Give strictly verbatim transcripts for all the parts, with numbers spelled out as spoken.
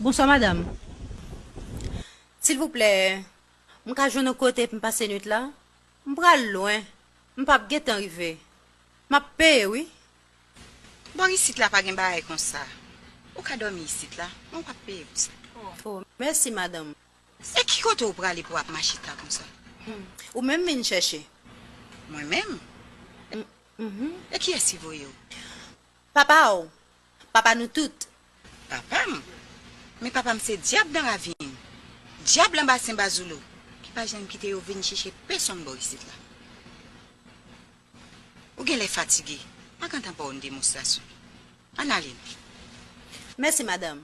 Bonswa, madanm. Silvouplè, m ka jwenn yon kote pou m pase nwit la? M pral lwen. M p ap gentan rive. M ap peye, wi. Bò isit la pa gen bagay konsa. Ou ka dòmi isit la, men w ap peye pou sa. Oh, mèsi, madanm. E ki kote w prale pou w ap mache ta konsa? Hmm. Ou menm vin chèche. Mwen menm? M-, mhm. E kiyès ki voye w? Papa w. Papa nou tout. Papa m? Men papa m se dyab nan ravin. Dyab nan basen Bazoulo. Ki pa janm kite yo vin chèche pèsonn bò isit la. Ou genlè fatige. Pa gentan ba w yon demonstrasyon. Ann ale non. Mèsi, madanm.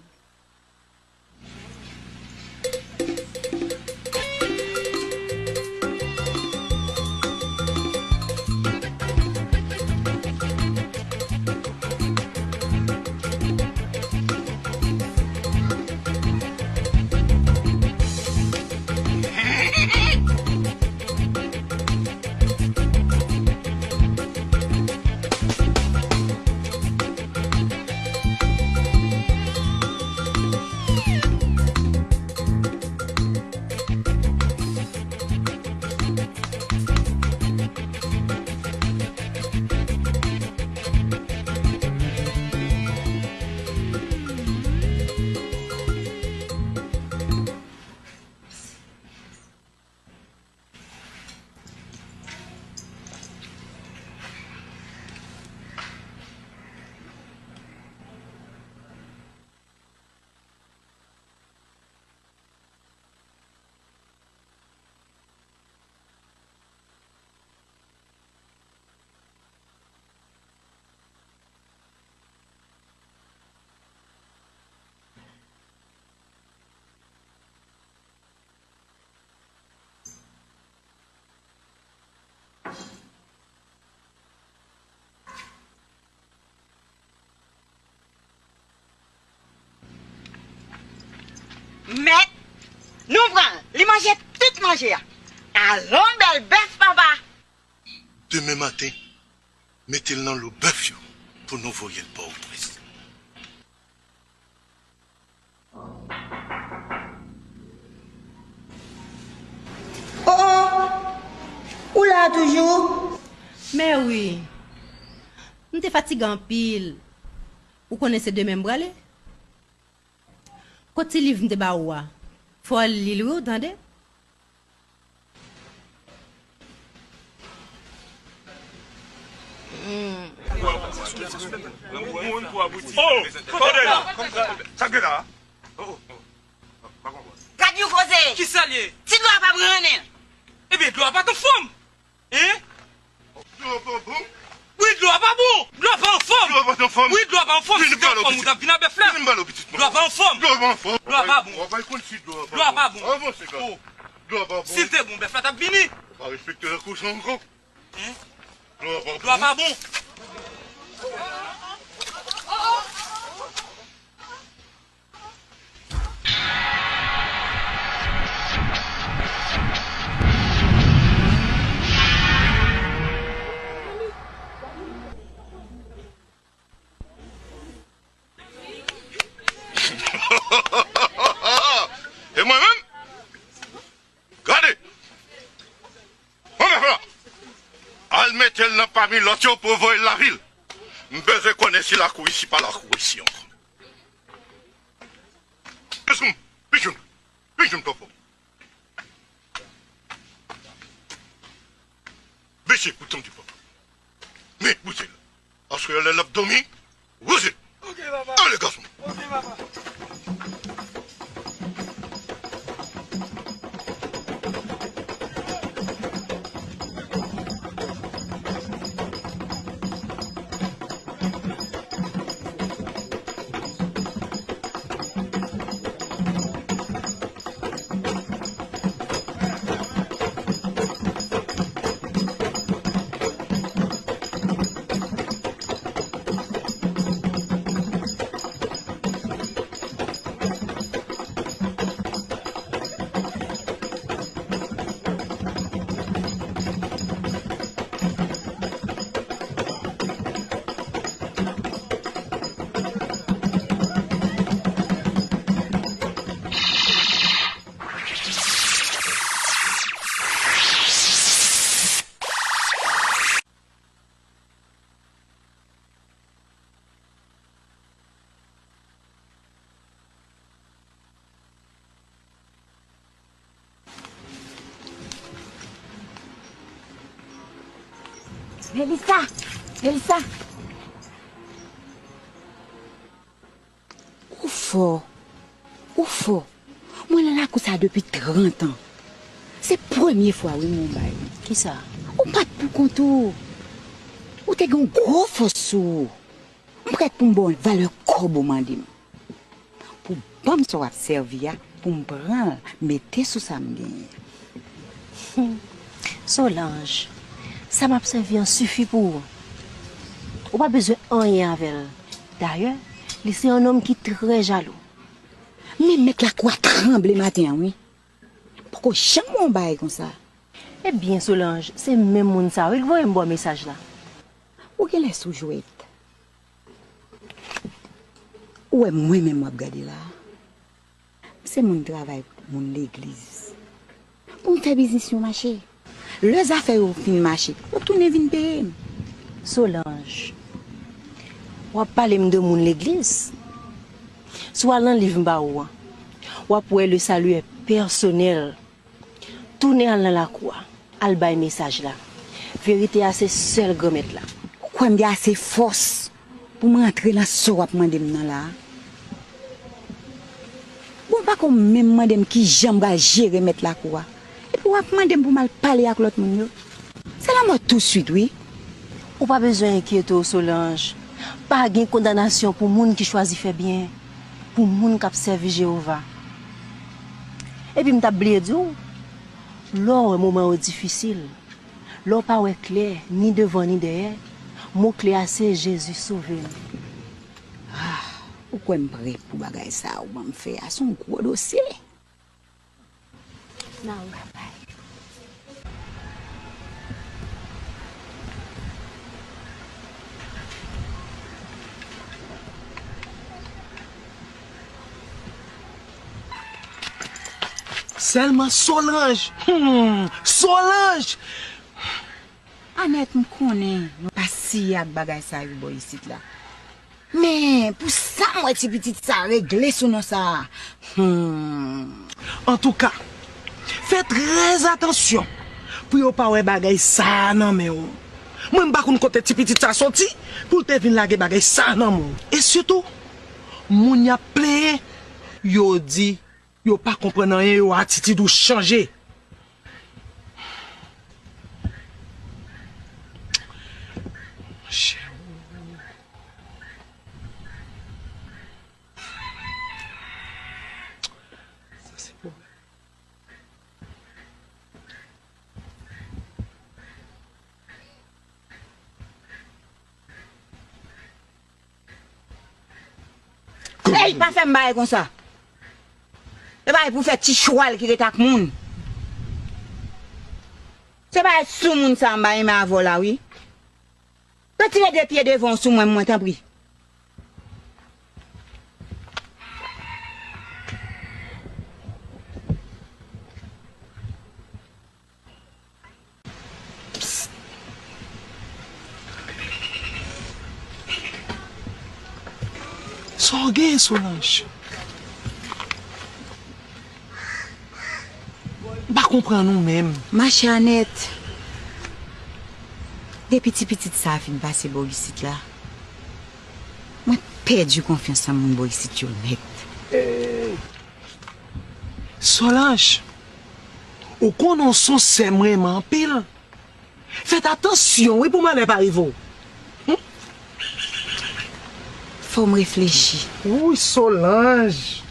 Mèt, nou pran l. Li manje tout manje a. Alon, bèl bèf, papa! Demen maten, mete l nan lo bèf yo pou nou voye l Pòtoprens. Oh, oh! Ou la a toujou? Mè wi. M te fatige anpil. Ou konnen se demen m prale. Kot ti liv m te ba ou a? Fò w li l wi, ou tande? Oh, kote l? Sa k gen la? Gad yon koze! Kisa l ye? Ti dlo a pa pran nan men l. Ebyen, dlo a pa t anfòm. Hein? Dlo a pa bon? Wi, dlo a pa bon. Dlo a pa anfòm. Dlo a pa anfòm. Wi, dlo a pa anfòm. Si te anfòm, ou t ap vin a bèf la. Vin ba l, pitit mwen. Dlo a pa anfòm. Dlo a pa anfòm. Dlo a pa bon. Ou pa konn si dlo a pa bon. Dlo a pa bon. Avanse, gason. Oh. Dlo a pa bon. Si l te bon, bèf la t ap vini. Ou pa respekte lakou sa ankò. Hein? Dlo a pa bon. Dlo a pa bon. E mwen menm? Gade! Mwen menm la! Al mete l nan pami lòt yo pou voye l lavil. M bezwen konnen si lakou isi pa lakou isi ankò. Pichoun, pichoun, pichoun, papa. Mesye, pou tande papa. Men, boute la. Aswè a lè l ap dòmi, woze. Ok, papa. Ale, gason. Ok, papa. Melissa! Melissa! Ou fò. Ou fò. Mwen nan lakou sa depi trant an. Se premye fwa wi m wè yon bagay. Kisa? Ou pa t pou kont ou. Ou te gen yon gwo fòs sou ou. M prèt pou m ba w valè kòb ou mande m. Pou ban m sa w ap sèvi a, pou m pran l, mete sou sa m genyen. Solange, sa m ap sèvi an sifi pou ou. Ou pa bezwen anyen avè l. Dayè, li se yon nonm ki trè jalou. Men mèt lakou a tranble maten an, wi. M poko janm wè yon bagay konsa. Ebyen, Solange, se menm moun sa a, wi, k voye m ba w mesaj la. Ou genlè sou jwèt. Ou wè mwen menm w ap gade la a? M se moun travay moun legliz. Pou m fè biznis yo mache. Lè zafè yo fin mache, w ap tounen vin peye m. Solange, w ap pale m de moun legliz? Si w al nan liv m ba ou an, w ap wè le salut est personnel. Tounen al nan lakou a, al bay mesaj la. Verite a se sèl Granmèt la. Ou kwè m gen ase fòs pou m rantre nan sa w ap mande m nan la a? Bon, pako menm mande m kijan m pral jere mèt lakou a. Epi w ap mande m pou m al pale ak lòt moun yo. Se lanmò touswit, wi. Ou pa bezwen enkyete w, Solange. Pa gen kondanasyon pou moun ki chwazi fè byen, pou moun k ap sèvi Jewova. Epi m t ap bliye di w, lè w wè moman yo difisil, lè w pa wè klè, ni devan ni dèyè, mo kle a se Jezi sove m. Ah, ou kwè m prè pou bagay sa a ou ban m fè a? Se yon gwo dosye. N a wè, bay. Sèlman Solange. Hmm, Solange! Anèt, m konnen nou pa siye ak bagay sa yo bò isit la. Men, pou sa m wè ti pitit sa regle sou non sa a. Hmm. Antouka, fè trè atansyon pou yo pa wè bagay sa a nan men w. Mwen, m pa konn kote ti pitit sa soti pou l te vin lage bagay sa a nan men w. E sitou, moun y ap plenyen, yo di yo pa konprann anyen, yo atitid ou chanje. Monchè. Sa se pwoblèm. Ey, pa fè m bagay konsa. E bagay pou fè ti chwal ki ret ak moun. Se bagay sou moun sa m pa renmen avè w la, wi. Retire de pye devan w sou mwen, mwen, tanpri. Sa w gen, Solange? M pa konprann ou menm. Machè Anèt, depi ti pitit sa a fin pase bò isit la, mwen pèdi konfyans nan moun bò isit yo nèt. Solange, ou konnen w se yon sè m renmen anpil. Fèt atansyon, wi, pou malè pa rive w. Fò m reflechi. Wouy, Solange!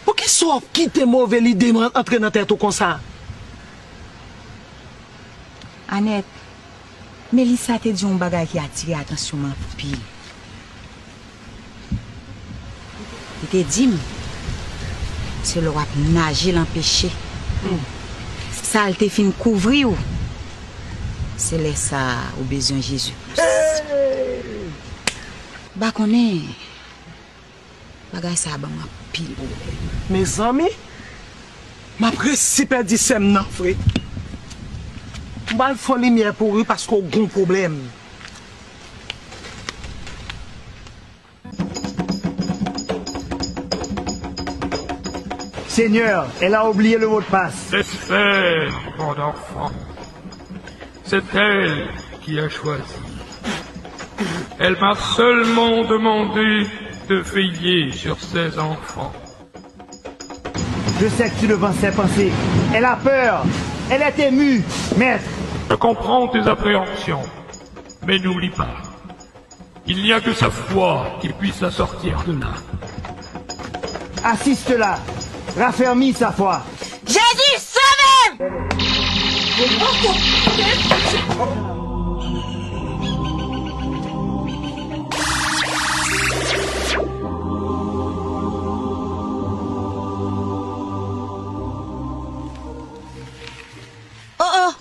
Poukisa w ap kite move lide antre nan tèt ou konsa? Anèt, Melissa te di yon bagay ki atire atansyon m anpil. Li te di m, se lè w ap naje lan peche. Sa l te fin kouvri w, se lè sa a ou bezwen Jezi plis. M pa konnen, bagay sa a ban m anpil pwoblèm. Mezanmi, m ap resi pèdi sè m nan vre. M pral fè yon limyè pou ou wi, paske w gon pwoblèm. Seigneur, elle a oublié le mot de passe. Laisse faire, mon enfant. C'est elle qui a choisi. Elle m'a seulement demandé de veiller sur ses enfants. Je sais que tu devances ses pensées. Elle a peur. Elle est émue, maître. Je comprends tes appréhensions, mais n'oublie pas, il n'y a que sa foi qui puisse la sortir de là. Assiste-la. Raffermis sa foi. Jezi, sove m! Oh, oh!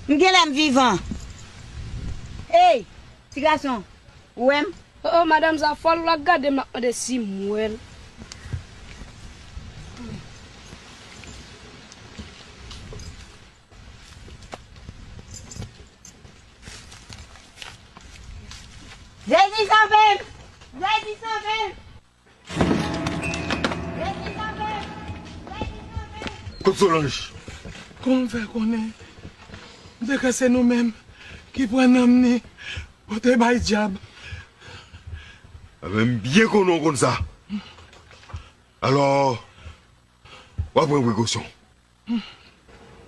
M genlè m vivan. Ey, ti gason, ou wè m? Oh, oh, madanm sa fòl, l ap gade m, l ap mande si m wè l. Jezi sove m! Jezi sove m! Jezi sove m! Jezi sove m! Kot Solanj? Kòman m fè konnen? M te kwè se nou menm ki pran nanm ni pote bay dyab. Enben, m byen konnen w konn sa. Alò, w ap pran prekosyon.